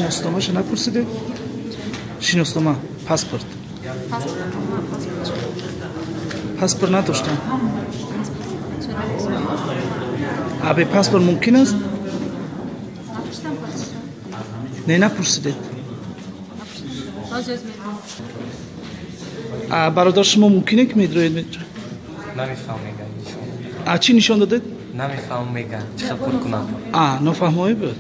Шиносномаша напурсидед? Шиноснома, паспорт. Паспорт надоштам. А бе паспорт мумкин аст? Не, напурсидед. А бародар, шумо мумкине ки медроед? Намефаҳмам, меган. А чӣ нишон додед? Намефаҳмам, меган, чӣ хел пур кунам. А нофаҳмоӣ буд.